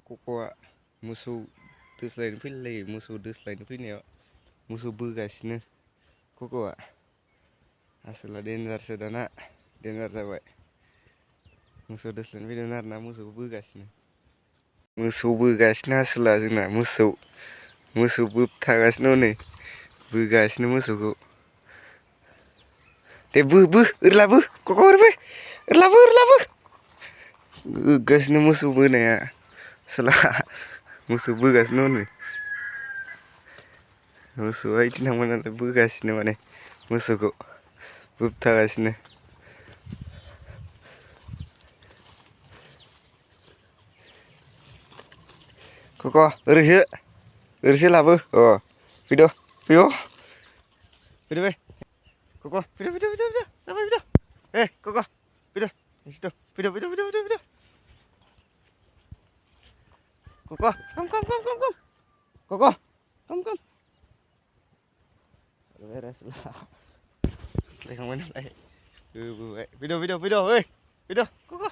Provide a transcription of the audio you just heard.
Kokoa musuh tu selain pilih musuh tu selain pilih musuh bergasnya Kokoa asal dengar sedana dengar sahabat musuh tu selain pilih narna musuh bergasnya asal zina musuh bertagasnya nih bergasnya musuhku te irlabu Kokoa irlabu gasnya musuh bener salah musuh begas nih musuh itu namanya begas namanya musuhku bertagasnya Kokoa urus labu oh video Kokoa video sampai video Kokoa video itu video Kokoa come Kokoa come beres lah selesai mana lagi video video Kokoa